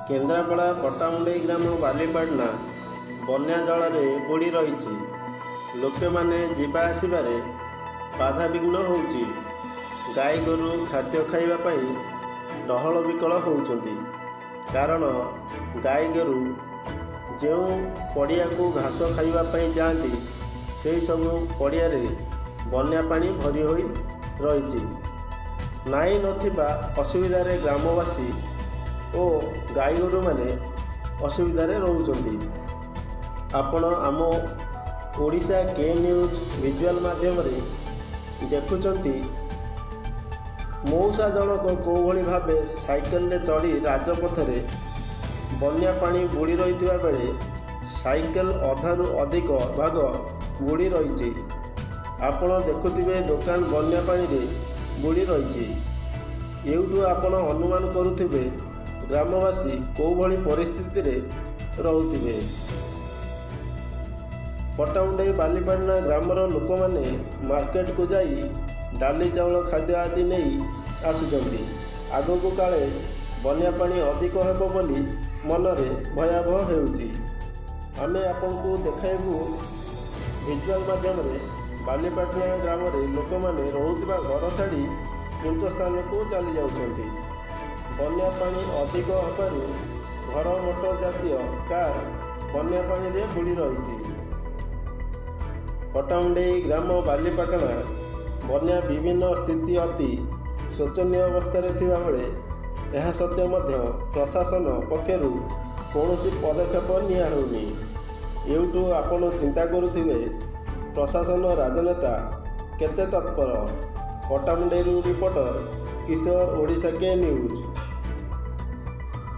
କେନ୍ଦ୍ରାପଡ଼ା ପଟ୍ଟାମୁଣ୍ଡାଇ ଗ୍ରାମ ବାଲିପାଟଣା ବନ୍ୟା ଜଳରେ ବୁଡ଼ି ରହିଛି। ଲୋକମାନେ ଯିବା ଆସିବାରେ ବାଧାବିଘ୍ନ ହେଉଛି। ଗାଈ ଗୋରୁ ଖାଦ୍ୟ ଖାଇବା ପାଇଁ ଡହଳ ବିକଳ ହେଉଛନ୍ତି। କାରଣ ଗାଈ ଗୋରୁ ଯେଉଁ ପଡ଼ିଆକୁ ଘାସ ଖାଇବା ପାଇଁ ଯାଆନ୍ତି, ସେହିସବୁ ପଡ଼ିଆରେ ବନ୍ୟା ପାଣି ଭରି ହୋଇ ରହିଛି। ନାହିଁ ନଥିବା ଅସୁବିଧାରେ ଗ୍ରାମବାସୀ ଓ ଗାଈ ଗୋରୁମାନେ ଅସୁବିଧାରେ ରହୁଛନ୍ତି। ଆପଣ ଆମ ଓଡ଼ିଶା କେ ନ୍ୟୁଜ୍ ଭିଜୁଆଲ୍ ମାଧ୍ୟମରେ ଦେଖୁଛନ୍ତି, ମଉସା ଜଣକ କେଉଁଭଳି ଭାବେ ସାଇକେଲରେ ଚଢ଼ି ରାଜପଥରେ ବନ୍ୟା ପାଣି ବୁଡ଼ି ରହିଥିବା ବେଳେ ସାଇକେଲ ଅଧାରୁ ଅଧିକ ଭାଗ ବୁଡ଼ି ରହିଛି। ଆପଣ ଦେଖୁଥିବେ, ଦୋକାନ ବନ୍ୟା ପାଣିରେ ବୁଡ଼ି ରହିଛି। ଏଇଠୁ ଆପଣ ଅନୁମାନ କରୁଥିବେ, ଗ୍ରାମବାସୀ କେଉଁଭଳି ପରିସ୍ଥିତିରେ ରହୁଥିବେ। ପଟ୍ଟାମୁଣ୍ଡାଇ ବାଲିପାଟଣା ଗ୍ରାମର ଲୋକମାନେ ମାର୍କେଟକୁ ଯାଇ ଡାଲି, ଚାଉଳ, ଖାଦ୍ୟ ଆଦି ନେଇ ଆସୁଛନ୍ତି। ଆଗକୁ କାଳେ ବନ୍ୟା ପାଣି ଅଧିକ ହେବ ବୋଲି ମନରେ ଭୟାବହ ହେଉଛି। ଆମେ ଆପଣଙ୍କୁ ଦେଖାଇବୁ ଭିଜୁଆଲ୍ ମାଧ୍ୟମରେ, ବାଲିପାଟଣା ଗ୍ରାମରେ ଲୋକମାନେ ରହୁଥିବା ଘର ଛାଡ଼ି ଉଞ୍ଚ ସ୍ଥାନକୁ ଚାଲି ଯାଉଛନ୍ତି। ବନ୍ୟା ପାଣି ଅଧିକ ହେବାରୁ ଘର, ମୋଟର ଜାତୀୟ କାର୍ ବନ୍ୟା ପାଣିରେ ବୁଡ଼ି ରହିଛି। ପଟ୍ଟାମୁଣ୍ଡାଇ ଗ୍ରାମ ବାଲିପାଟଣା ବନ୍ୟା ବିଭିନ୍ନ ସ୍ଥିତି ଅତି ଶୋଚନୀୟ ଅବସ୍ଥାରେ ଥିବାବେଳେ ଏହା ସତ୍ତ୍ୱେ ମଧ୍ୟ ପ୍ରଶାସନ ପକ୍ଷରୁ କୌଣସି ପଦକ୍ଷେପ ନିଆ ହେଉନି। ଏଇଠୁ ଆପଣ ଚିନ୍ତା କରୁଥିବେ, ପ୍ରଶାସନ, ରାଜନେତା କେତେ ତତ୍ପର। ପଟ୍ଟାମୁଣ୍ଡାଇରୁ ରିପୋର୍ଟର କିଶୋର, ଓଡ଼ିଶା କେ ନ୍ୟୁଜ୍।